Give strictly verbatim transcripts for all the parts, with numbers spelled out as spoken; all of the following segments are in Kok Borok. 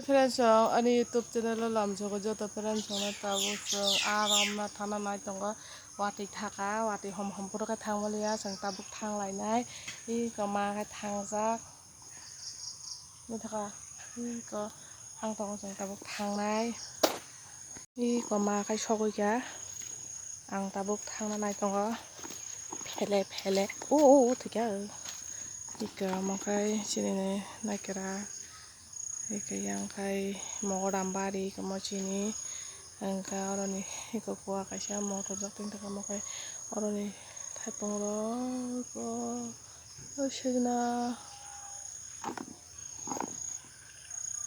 Friends rok, ani YouTube channel o lamsogo joto friends rok no tabuk chwng aa romna thana nai tongo. Watwi thaka, watwi hom hom phuru khe thang maliya, chwng tabuk thang lainai. Iko ma khe thangjak. Ni thaka, iko thang tongo chwng tabuk thangnai. Iko ma khe sogwi kha, ang tabuk thangna nai tongo. Phele phele, o o o thwikha. Iko ma khe chini naikera. Hwnkhe yang khai mogodam bari kwma chini, hwnkhe oroni eko kua kaisa motor jak tongthaka, omo khe oroni thaipung rok o swijna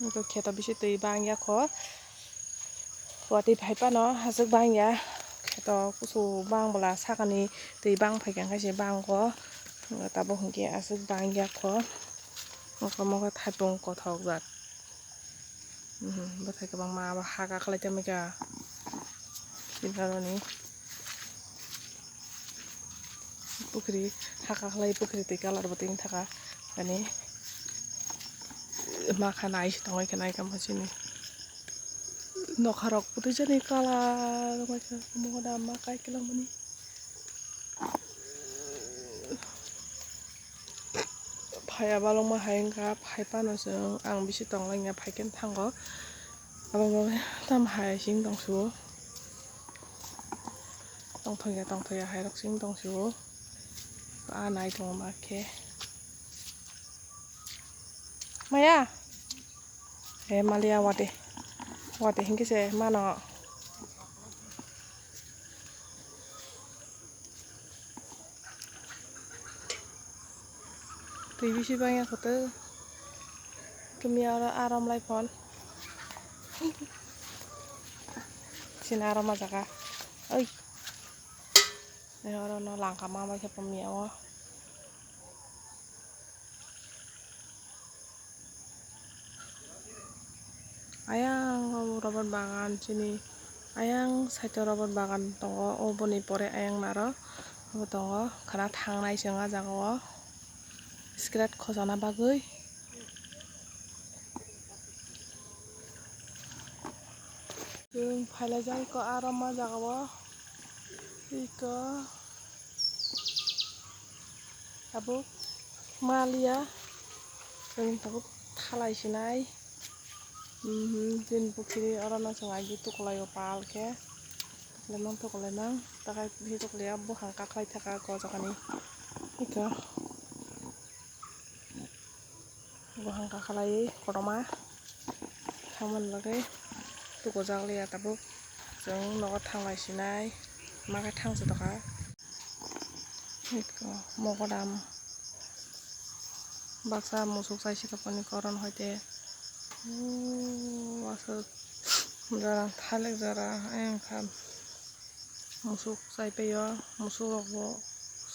eko kheto bisingo twi bangya kho. Watwi phai phano aswk bangya, kheto kusu bang bwla sakani twi bang phaikha, hwnkhe se bangkho, tabuk hwnkhe aswk bangya kho. Oko mogo thaipung kothok jak, bwthai kwbangma abo ha kakhlai tongmikha, tini aroni. Pukhri haka khlai, pukhri twi colour bo twi thaka, ani ma kha nai se tongwi khe nai kha chini nokha rok putui jani colour wngkha, mogoda ma kai kwlangmani phaiya balokma hai wngkha, phai phano chwng ang bisi tonglaina phai khe thango, abo tamo hai sing tong sio. Tongthokya tongthokya hai rok sing tong sio. A nai tongo ma khe. Maya. E maliya wate. Wate hinkhe se mano. Twi bisi bangya kho tei. Kemiya oro arom lai phone. Sini arom ma jaga. Oi. Oro no langka ma bai khe pumya o. Ayang o rubber bagan chini, ayang side o rubber bagan tongo, oboni pore ayang naro bo tongo, khwna thangnai chwng ah jaga o scratch khojana bagwi. Chwng phailaijak iko aro ma jaga o iko. Tabuk maliya, chwng tabuk thalai sinai. Mhm, bini pukhiri oro no chwng agi tukulai o pal khe. Tukulai mang, tukulai mang. Takai bisi tukulai ya, buphang kakhwlai thaka o jaga ni. Ito. Buphang kakhwlai kotorma. Thangmani bagwi tukujak liya tabuk. Chwng nogo thanglai sinai. Ma khe thang se tokha. Iko mogodam baksa musuk chai se tongmani koron hoite. Uuu, aswk jora thalik jora ayang kha musuk chai paio, musuk rok bo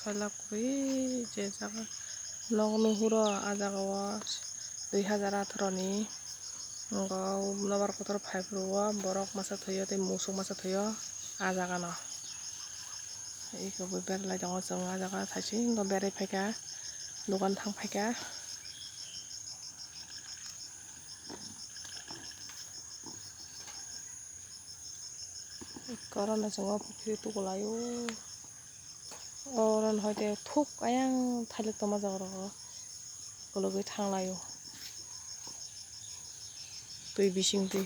sailak kwrwi je jaga nok nuhuro ah jaga o dui hazar atharo ni. Ngo nobar kotor phai phuru o borok masa thwi o tei musuk masa thwi o ah jaga no. Iko bo berlai tongo chwng ah jaga thaisingo berwi phaikha dogan thang phaikha. Iko oro no chwng o pukhiri tukulai o. Oro no hoite thuk ayang thalik tongma jaga rok o kologwi thang lai o twi bising twi.